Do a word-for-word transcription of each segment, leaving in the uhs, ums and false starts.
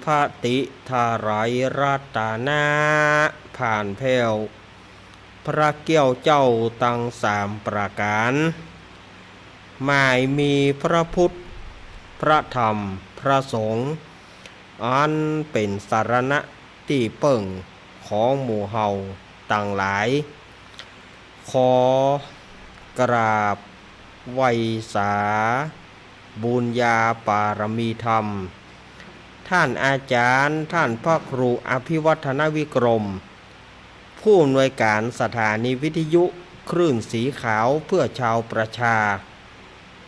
พระติไทยรัตนะ ผ่านแผ้ว พระแก้วเจ้าตังสามประก๋าน หมายมีพระพุทธ พระธรรม พระสงฆ์ อันเป๋นสรณะตี้เปิ้งของหมู่เฮาตังหลาย ขอกราบไหว้สาบุญญาปารมีธรรม ท่านอาจารย์ ท่านพระครูอภิวัฒนวิกรม ผู้อำนวยการสถานีวิทยุคลื่นสีขาวเพื่อชาวประชา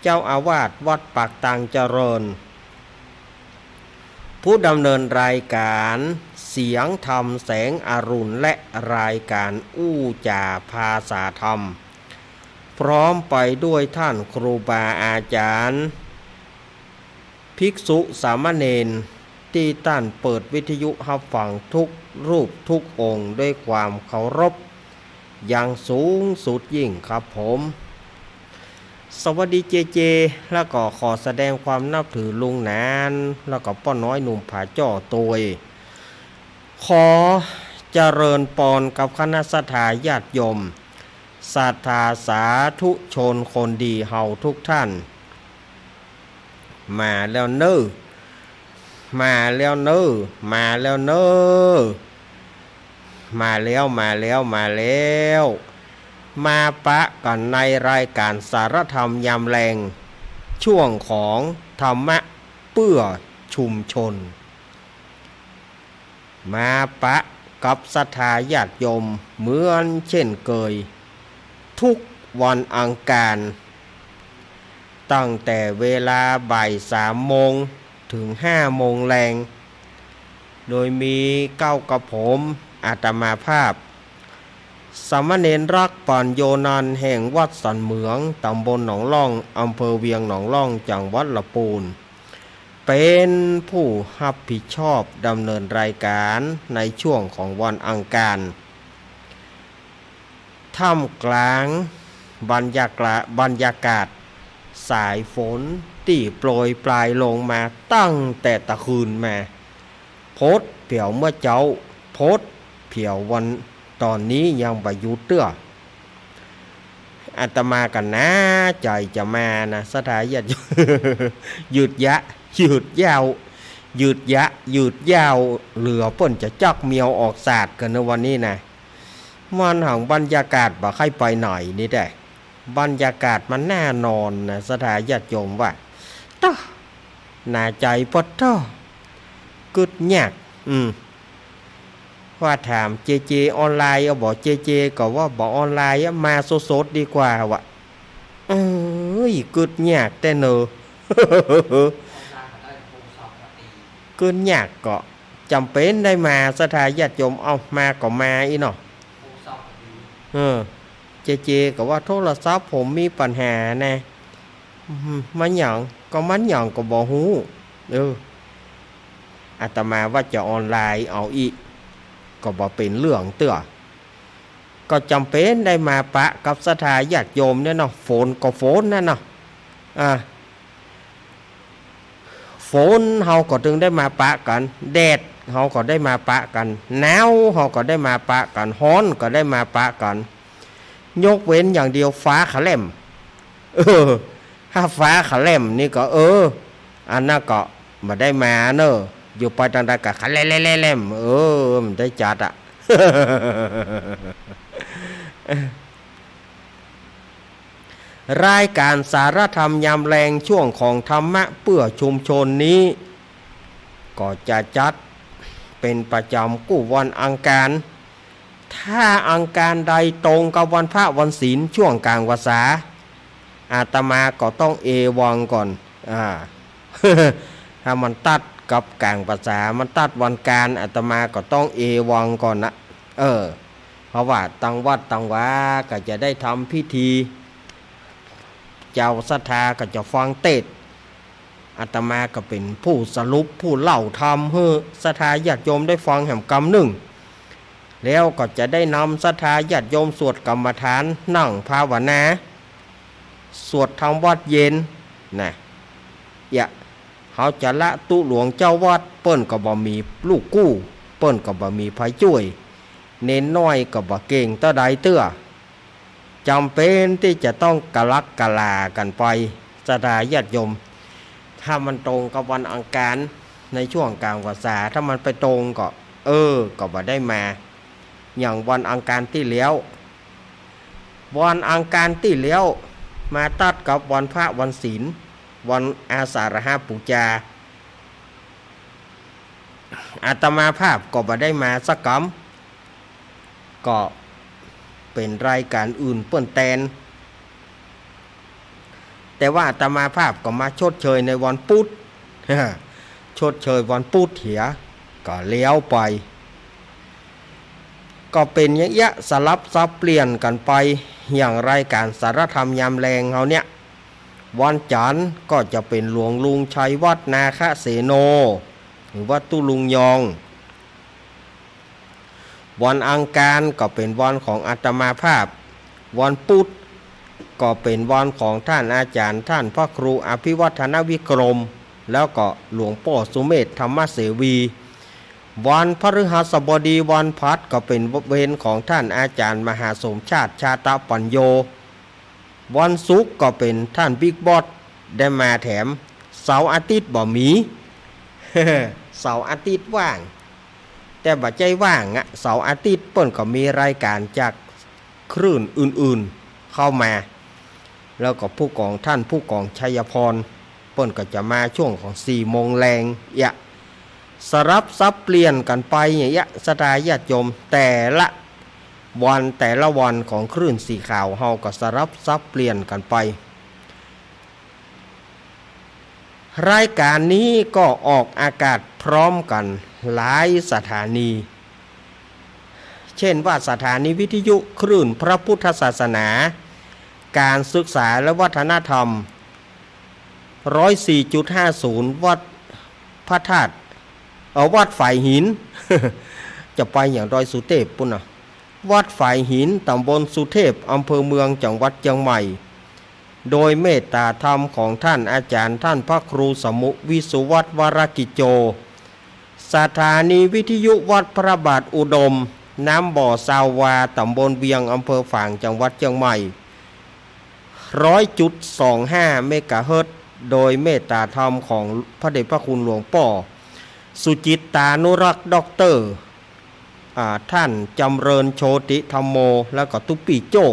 เจ้าอาวาสวัดปากตังเจริญ ผู้ดำเนินรายการเสียงธรรมแสงอรุณ และรายการอู้จ๋าภาษาธรรม พร้อมไปด้วยท่านครูบาอาจารย์ ภิกษุสามเณร ตี้ต้านเปิดวิทยุฮับฟังทุกรูปทุกองค์ด้วยความเคารพอย่างสูงสุดยิ่งครับผม สวัสดีเจเจ แล้วก็ขอแสดงความนับถือลุงหนาน แล้วก็ป้อน้อยหนุ่มผาจ้อตวย ขอเจริญปอนกับคณะศรัทธาญาติโยม ศรัทธาสาธุชนคนดีเฮาทุกท่าน มาแล้วเน้อ มาแล้วเน้อ มาแล้วเน้อ มาแล้ว มาแล้ว มาแล้ว มาปะกั๋นในรายการสารธรรมยามแลง ช่วงของธรรมะเปื้อชุมชน มาปะกับศรัทธาญาติโยมเหมือนเช่นเกย ทุกวันอังคาร ตั้งแต่เวลาบ่ายสามโมงเถิงห้าโมงแลง โดยมีเก้ากระผมอาตมาภาพ สามเณรรักปัญโญนันท์แห่งวัดสันเหมือง ตำบลหนองล่อง อำเภอเวียงหนองล่อง จังหวัดละปูน เป๋นผู้ฮับผิดชอบดำเนินรายการในช่วงของวันอังคาร ท่ามกลางบรรยากาศ บรรยากาศสายฝนตี้โปรยปรายลงมาตั้งแต่ตะคืนมา พดเผียวเมื่อเจ๊า พดเผียววัน ต๋อนนี้ยังบ่หยุดเตื้อ อาตมาก็หนาใจ๋จะมานะ ศรัทธาญาติโยม ยืดยะ ยืดยาว ยืดยะ ยืดยาว เหลือเปิ้นจะจักเมียวออกสาดกั๋นในวันนี้นะ มันหังบรรยากาศบ่ใค่ไปไหนนี่แต๊ บรรยากาศมันน่านอนนะ ศรัทธาญาติโยมว่า เต๊อะ หนาใจ๋ปะเต๊อะ กึ๊ดยาก อืม ว่าถามเจเจออนไลน์ เอาบ่ เจเจก็ว่าบ่ออนไลน์อะ มาสดๆ ดีกว่าวะ เอ้ย กึ๊ดยากแต๊เนอะ กึ๊ดยากก็จ๋ำเป๋นได้มา ศรัทธาญาติโยม เอามาก็มาอี้เนาะ เออ เจเจก็ว่าโทรศัพท์ผมมีปัญหานะ อืม มันหยัง ก็มันหยังก็บ่ฮู้ เออ อาตมาว่าจะออนไลน์เอาอี้ ก็บ่เป๋นเรื่องเตื้อ ก็จ๋ำเป๋นได้มาปะกับศรัทธาญาติโยมเนี่ยเนาะ ฝนก็ฝนนั่นเนาะ อ่า ฝนเฮาก็ตึงได้มาปะกั๋น แดดเฮาก็ได้มาปะกั๋น หนาวเฮาก็ได้มาปะกั๋น ฮ้อนก็ได้มาปะกั๋น ยกเว้นอย่างเดียวฟ้าขะแล่ม เออ ถ้าฟ้าขะแล่มนี่ก็ เออ อันนั้นก็บ่ได้มาเนอะ อยู่ไปตางใดก็ขะแล่ม เออ บ่ได้จัดอะ รายการสารธรรมยามแลงช่วงของธรรมะเปื้อชุมชนนี้ ก็จะจัดเป๋นประจ๋ำกู้วันอังคาร ถ้าอังคารใดตรงกับวันพระวันศีลช่วงก๋างพรรษา อาตมาก็ต้องเอวังก่อน อ่า ถ้ามันตัดกับก๋างพรรษา มันตัดวันอังคาร อาตมาก็ต้องเอวังก่อนนะ เออ เพราะว่าตางวัดตางวาก็จะได้ทำพิธี เจ้าศรัทธาก็จะฟังเตสน์ อาตมาก็เป๋นผู้สรุปผู้เล่าธรรมหื้อศรัทธาญาติโยมได้ฟังแหมกำนึ่ง แล้วก็จะได้นำศรัทธาญาติโยมสวดกรรมฐาน นั่งภาวนา สวดธรรมวัตรเย็นนะ เอียะ เฮาจะละตุ๊หลวงเจ้าวัด เปิ้นก็บ่มีลูกกู้ เปิ้นก็บ่มีใผจ้วย เณรน้อยก็บ่เก่งเต้าใดเตื้อ จ๋ำเป๋นตี้จะต้องกะลักกะหล่ากั๋นไป ศรัทธาญาติโยม ถ้ามันตรงกับวันอังคารในช่วงก๋างพรรษา ถ้ามันไปตรงก็ เออ ก็บ่ได้มา อย่างวันอังคารตี้แล้ว วันอังคารตี้แล้ว มาตัดกับวันพระวันศีล วันอาสาฬหปูจา อาตมาภาพก็บ่ได้มาสักกำ ก็เป๋นรายก๋านอื่นเปิ้นแตน แต่ว่าอาตมาภาพก็มาชดเชยในวันพุธ ชดเชยวันพุธเหีย ก็แล้วไป ก็เป๋นอย่างเอี้ย สลับสับเปลี่ยนกั๋นไป อย่างรายก๋านสารธรรมยามแลงเฮาเนี่ย วันจันทร์ก็จะเป๋นหลวงลุงชัยวัฒน์ นาคเสโน หรือว่าตุ๊ลุงยอง วันอังคารก็เป๋นวันของอาตมาภาพ วันพุธก็เป๋นวันของท่านอาจ๋ารย์ท่านพระครูอภิวัฒนวิกรม แล้วก็หลวงป้อสุเมธ ธรรมเสวี วันพฤหัสบดีวันพหัสก็เป๋นเวรของท่านอาจ๋ารย์มหาสมชาติ ชาตปัญโญ วันศุกร์ก็เป๋นท่านบิ๊กบอสได้มาแถม เสาร์อาทิตย์บ่มี เสาร์อาทิตย์ว่าง แต่บ่ใจ้ว่างอะ เสาร์อาทิตย์เปิ้นก็มีรายก๋านจากคลื่นอื่นๆเข้ามา แล้วก็ผู้กอง ท่านผู้กองชัยพร เปิ้นก็จะมาช่วงของสี่โมงแลงเอี้ย สลับสับเปลี่ยนกั๋นไปอย่างเอี้ย ศรัทธาญาติโยม แต่ละวันแต่ละวันของคลื่นสีขาวเฮาก็สลับสับเปลี่ยนกั๋นไป รายก๋านนี้ก็ออกอากาศพร้อมกั๋นหลายสถานี เช่นว่าสถานีวิทยุคลื่นพระพุทธศาสนา ก๋านศึกษาและวัฒนธรรม ร้อยสี่จุดห้าศูนย์ วัดพระธาตุ เอ่อ วัดฝายหิน จะไปอย่างดอยสุเทพฯปู้นน่ะ วัดฝายหิน ต๋ำบลสุเทพฯ อำเภอเมือง จังหวัดเจียงใหม่ โดยเมตตาธรรมของท่านอาจ๋ารย์ท่านพระครูสมุ วิสุวัฒน์ วรกิจโจ สถานีวิทยุวัดพระบาทอุดม น้ำบ่อซาววา ต๋ำบลเวียง อำเภอฝาง จังหวัดเจียงใหม่ ร้อยจุดสองห้า เมกะเฮิรตซ์ โดยเมตตาธรรมของพระเดชพระคุณหลวงป้อสุจิตตานุรักษ์ ด็อกเตอร์ อ่า ท่านจำเริญโชติธัมโม แล้วก็ตุ๊ปี้โจ้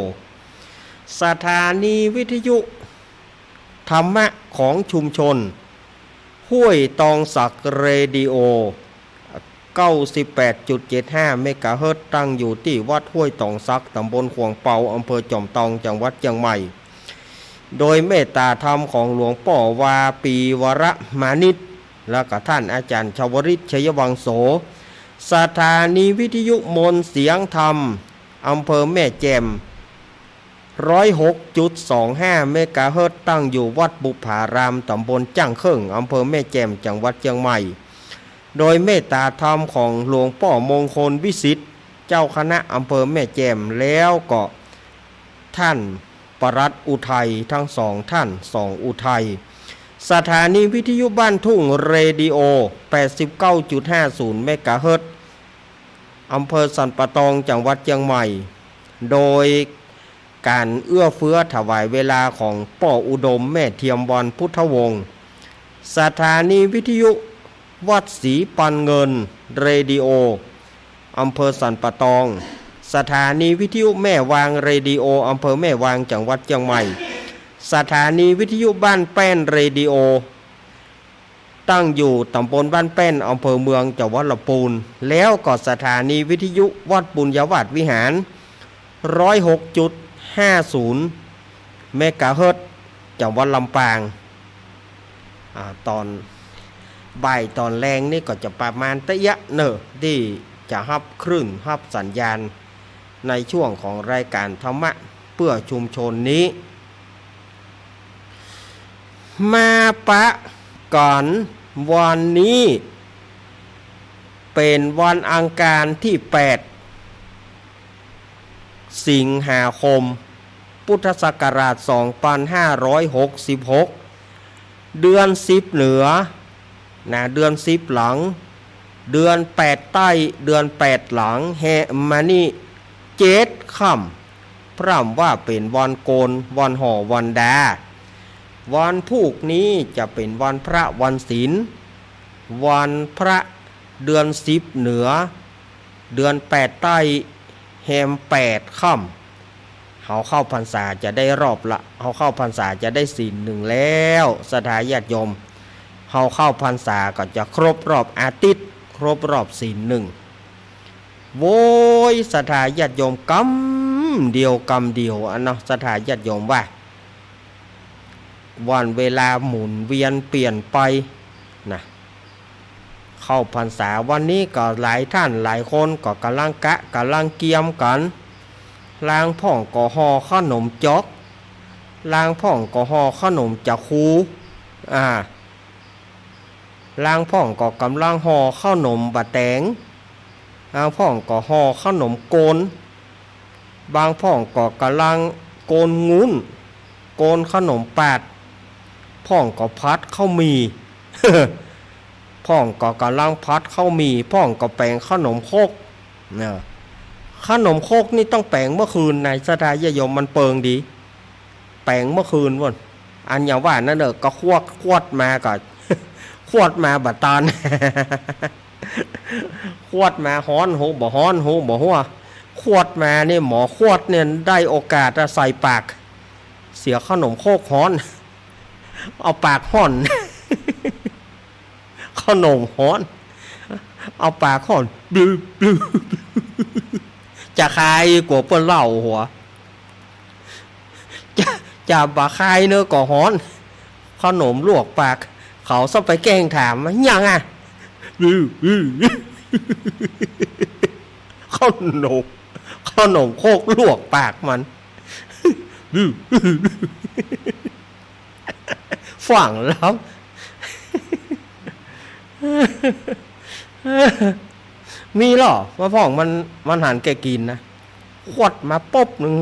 สถานีวิทยุธรรมะของชุมชน ห้วยตองสักเรดิโอ เก้าสิบแปดจุดเจ็ดห้า เมกะเฮิรตซ์ ตั้งอยู่ตี้วัดห้วยตองสัก ต๋ำบลขวางเปา อำเภอจอมตอง จังหวัดเจียงใหม่ โดยเมตตาธรรมของหลวงป้อวาปีวรมานิต แล้วก็ท่านอาจ๋ารย์ชวริต ชัยวังโส สถานีวิทยุมนต์เสียงธรรม อำเภอแม่แจ่ม ร้อยหกจุดสองห้า เมกะเฮิรตซ์ ตั้งอยู่วัดบุปผาราม ต๋ำบลจ้างเคิ่ง อำเภอแม่แจ่ม จังหวัดเจียงใหม่ โดยเมตตาธรรมของหลวงป้อมงคลวิสิทธิ์ เจ้าคณะอำเภอแม่แจ่ม แล้วก็ท่านปลัดอุทัย ทั้งสองท่าน สองอุทัย สถานีวิทยุบ้านทุ่งเรดิโอ แปดสิบเก้าจุดห้าศูนย์ เมกะเฮิรตซ์ อำเภอสันป่าตอง จังหวัดเจียงใหม่ โดยก๋านเอื้อเฟื้อถวายเวลาของป้ออุดม แม่เทียมวรรณพุทธวงศ์ สถานีวิทยุวัดศรีปันเงิน เรดิโอ อำเภอสันป่าตอง สถานีวิทยุแม่วาง เรดิโอ อำเภอแม่วาง จังหวัดเจียงใหม่ สถานีวิทยุบ้านแป้น เรดิโอ ตั้งอยู่ต๋ำบลบ้านแป้น อำเภอเมือง จังหวัดลำปูน แล้วก็สถานีวิทยุวัดบุญญาวาสวิหาร ร้อยหกจุดห้าศูนย์ เมกะเฮิรตซ์ จังหวัดลำปาง อ่า ต๋อนบ่ายต๋อนแลงนี่ก็จะประมาณเต้าอี้เนาะ ตี้จะฮับคลื่นฮับสัญญาณ ในช่วงของรายก๋านธรรมะเพื่อชุมชนนี้ มาปะกั๋นวันนี้เป๋นวันอังคารตี้แปด สิงหาคม พุทธศักราช สองพันห้าร้อยหกสิบหก เดือนสิบเหนือ นะ เดือนสิบหลัง เดือนแปดใต้ เดือนแปดหลัง แหมมานี่เจ็ดค่ำ พร่ำว่าเป๋นวันโกณ วันห่อ วันดา วันพูกนี้จะเป๋นวันพระวันศีล วันพระเดือนสิบเหนือ เดือนแปดใต้ แหมแปดค่ำ เฮาเข้าพรรษาจะได้รอบละ เฮาเข้าพรรษาจะได้ศีลหนึ่งแล้ว ศรัทธาญาติโยม เฮาเข้าพรรษาก็จะครบรอบอาทิตย์ ครบรอบศีลหนึ่ง โว้ย ศรัทธาญาติโยม กำเดียว กำเดียวอันเนาะ ศรัทธาญาติโยมว่า วันเวลาหมุนเวียนเปลี่ยนไปนะ เข้าพรรษาวันนี้ก็หลายท่านหลายคนก็ก่ำลังกะ ก่ำลังเกียมกั๋น ลางพ่องก็ห่อเข้าหนมจ๊อก ลางพ่องก็ห่อเข้าหนมจ๋าคู อ่า ลางพ่องก็ก่ำลังห่อเข้าหนมบ่าแต๋ง ลางพ่องก็ห่อเข้าหนมโกณ บางพ่องก็ก่ำลังโกณงุ้น โกณเข้าหนมปาด พ่องก็ผัดข้าวหมี่ พ่องก็ก่ำลังผัดข้าวหมี่ พ่องก็แป๋งเข้าหนมครก นะ เข้าหนมครกนี่ต้องแป๋งเมื่อคืนนะ ศรัทธาญาติโยม มันเปิงดี แป๋งเมื่อคืนโว้น อันอย่างว่านั้นเน่อ ก็ขวด ขวดมาก็ ขวดมาบ่าตาน ขวดมาฮ้อนฮู้บ่ฮ้อนฮู้บ่ฮู้ ขวดมานี่หมอขวดเนี่ยได้โอกาสอะใส่ปาก เสียเข้าหนมครกฮ้อน เอาปากฮ้อน เข้าหนมฮ้อน เอาปากฮ้อน บลืบ บลืบ จะคายกั๋วเปิ้นเล่าหัว จะ จะบ่คายเน่อก็ฮ้อน เข้าหนมลวกปาก เขาซ้ำไปแกล้งถามว่า "หยังอะ" บลืบ บลืบ เข้าหนม เข้าหนมครกลวกปากมัน บลืบ บลืบ ฝรั่งลาว มีลอ ว่าพ่องมัน มันหันแก่กิ๋นนะ ขวดมาปุ๊บนึ่ง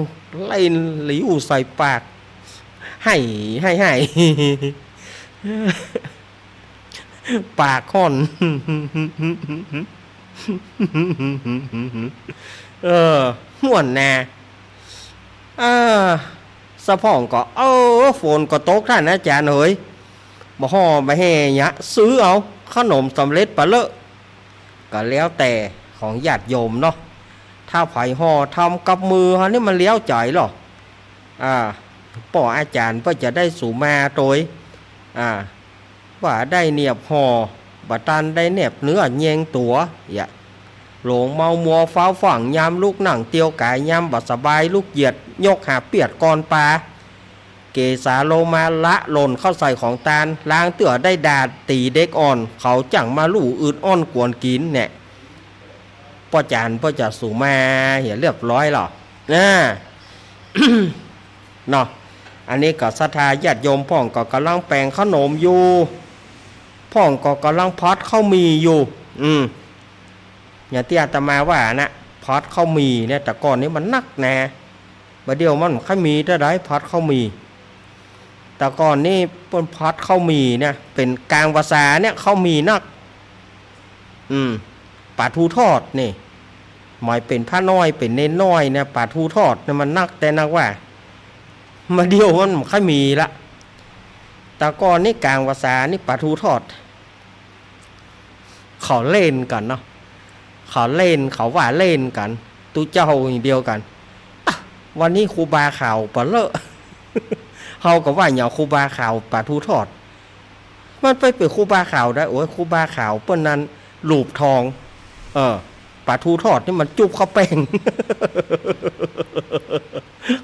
เล่นหลิ้วใส่ปาก ไห้ ไห้ ไห้ ปากฮ้อน เออ ม่วนแน่ เออ สะพ่องก็ เออ ฝนก็ตก ต้านอาจ๋ารย์เหย บ่ห่อบ่แห่เยียะ ซื้อเอาเข้าหนมสำเร็จปะเลอะ ก็แล้วแต่ของญาติโยมเนาะ ถ้าใผห่อทำกับมือเฮานี่มันเลี้ยวใจ๋ลอ อ่า ป้ออาจ๋ารย์เปิ้นจะได้สูมาโตย อ่า บ่าได้เนียบห่อ บ่ตันได้แนบเนื้อแยงตั๋ว เยียะ หลงเมามัวฟ้าวฟั่ง ยามลุกนั่งเตียวก๋าย ยามบ่สบายลุกเหยียด ยกหาบเปียดกอนปา เกสาโลมาละหล่นเข้าใส่ของตาน ลางเตื้อได้ด่าตี๋เด็กอ่อน เขาจั้งมาลู่อืดอ้อนกวนกิ๋นแน่ ป้อจ๋ารย์เปิ้นจะสูมาเหียเรียบร้อยลอ อ่า เนาะ อันนี้ก็ศรัทธาญาติโยม พ่องก็ก่ำลังแป๋งเข้าหนมอยู่ พ่องก็ก่ำลังผัดข้าวหมี่อยู่ อืม อย่างตี้อาตมาว่านะ ผัดข้าวหมี่เนี่ย แต่ก่อนนี้มันนักนะ บ่าเดี่ยวมันบ่ค่อยมีเต้าใด ผัดข้าวหมี่ แต่ก่อนนี้เปิ้นผัดข้าวหมี่เนี่ย เป๋นก๋างพรรษาเนี่ย ข้าวหมี่นัก อืม ป๋าทูทอดนี่ หมายเป๋นพระน้อย เป๋นเณรน้อยเนี่ย ป๋าทูทอดเนี่ยมันนักแต่นักว่า บ่าเดี่ยวมันบ่ค่อยมีละ แต่ก่อนนี้ก๋างพรรษานี่ป๋าทูทอด เขาเล่นกั๋นเนาะ เขาเล่น เขาว่าเล่นกั๋น ตุ๊เจ้าอย่างเดียวกั๋น "อ๊ะ วันนี้ครูบาขาวปะเลอะ" เฮาก็ว่าหยัง ครูบาขาวป๋าทูทอด มันไปเป๋นครูบาขาวได้ โอ้ย ครูบาขาวเปิ้นนั้นหลูบทอง เออ ป๋าทูทอดนี่มันจุ๊บข้าวแป้ง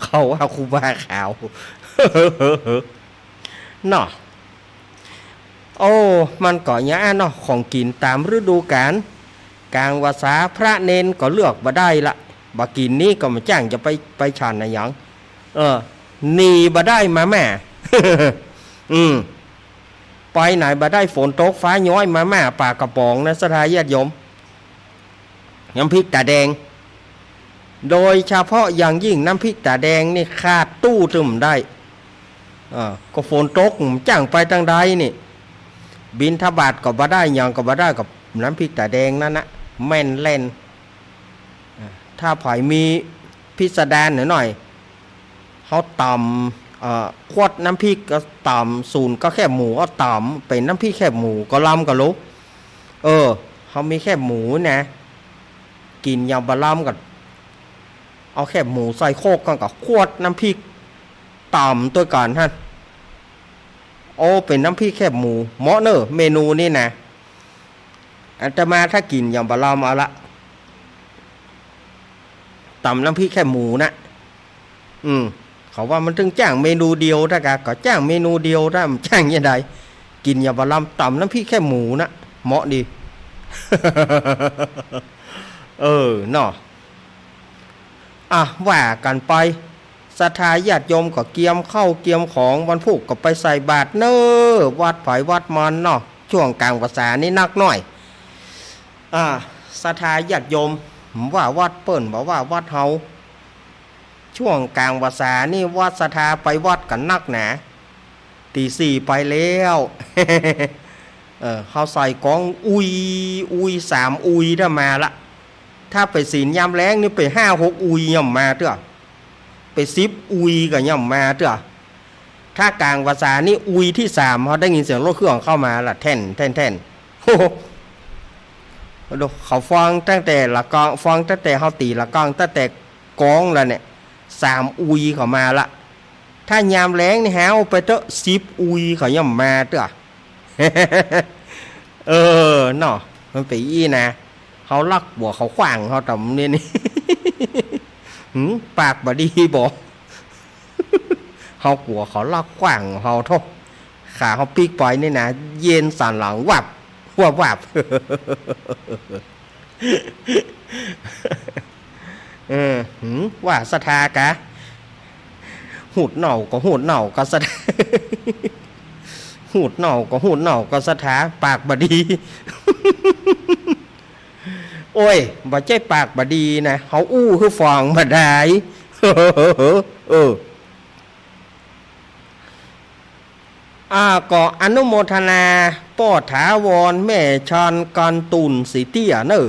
เขาว่าครูบาขาว เนาะ โอ้ มันก็อย่างอั้นเนาะ ของกิ๋นต๋ามฤดูก๋าล ก๋างพรรษาพระเณรก็เลือกบ่ได้ละ บ่ากิ๋นนี้ก็บ่าจ้างจะไป ไปฉันอะหยัง เออ หนีบ่ได้มาม่า อืม ไปไหนบ่ได้ ฝนตกฟ้าย้อย มาม่าปลากระป๋องนะ ศรัทธาญาติโยม น้ำพริกต๋าแดง โดยเฉพาะอย่างยิ่งน้ำพริกต๋าแดงนี่ขาดตู้ตึงบ่ได้ อ่า ก็ฝนตก บ่าจ้างไปตางใดนี่ บิณฑบาตก็บ่ได้ หยังก็บ่ได้ กับน้ำพริกต๋าแดงนั้นนะ แม่นแล่น ถ้าใผมีพิสดารหน่อยๆ เฮาต๋ำ เอ่อ ขวดน้ำพริกก็ต๋ำ สูนก็แคบหมูก็ต๋ำ เป๋นน้ำพริกแคบหมูก็ลำก็ลุก เออ เฮามีแคบหมูนะ กิ๋นอย่างบ่ลำก็ เอาแคบหมูใส่โคกก่อน ก็ขวดน้ำพริกต๋ำตวยกั๋นหั้น โอ้ เป๋นน้ำพริกแคบหมู เหมาะเน่อ เมนูนี้นะ อาตมาถ้ากิ๋นอย่างบ่ลำเอาละ ต๋ำน้ำพริกแคบหมูนะ อืม เขาว่ามันตึงจ้างเมนูเดียว ถ้ากะ ก็จ้างเมนูเดียว ถ้ามันจ้างยังไง กิ๋นอย่างบ่ลำ ต๋ำน้ำพริกแคบหมูนะ เหมาะดี เออ เนาะ อ่ะ ว่ากั๋นไป ศรัทธาญาติโยมก็เกียมข้าวเกียมของ วันพูกก็ไปใส่บาตรเน่อ วัดไผวัดมันเนาะ ช่วงก๋างพรรษานี่นักหน้อย อ่า ศรัทธาญาติโยม บ่ว่าวัดเปิ้น บ่ว่าวัดเฮา ช่วงก๋างพรรษานี่วัดศรัทธาไปวัดกั๋นนักหนา ตี๋สี่ไปแล้ว เออ เฮาใส่กองอุย อุย สามอุยถ้ามาละ ถ้าไปศีลยามแลงนี่ไปห้าหกอุยยังบ่มาเตื้อ ไปสิบอุยก็ยังบ่มาเตื้อ ถ้าก๋างพรรษานี่อุยตี้สาม เฮาได้ยินเสียงรถเครื่องเข้ามาละ แท่น แท่น แท่น โอ้โห ดู เขาฟังตั้งแต่ละกอง ฟังตั้งแต่เฮาตี๋ละกอง ตั้งแต่กองละเนี่ย สามอุยเขามาละ ถ้ายามแลงนี่หาวไปเต๊อะ สิบอุยเขายังบ่มาเตื้อ เออ เนาะ มันเป๋นอี้นะ เฮาลักกั๋วเขาขว้างเฮาต๋ำเนี่ยนี่ หืม ปากบ่ดีบ่ เฮากั๋วเขาลักขว้างเฮาโธ่ ขาเฮาปิ๊กไปนี่นะ เย็นสันหลังวับ วับวับ เออ หืม ว่าศรัทธากะ หูดเน่าก็หูดเน่าก็ศรัทธา หูดเน่าก็หูดเน่าก็ศรัทธา ปากบ่ดี โอ้ย บ่ใจ้ปากบ่ดีนะ เฮาอู้หื้อฟังบ่ดาย เออ อ่า ก็อนุโมทนา ป้อถาวร แม่ชาน กานตูน สีเตี้ยเน่อ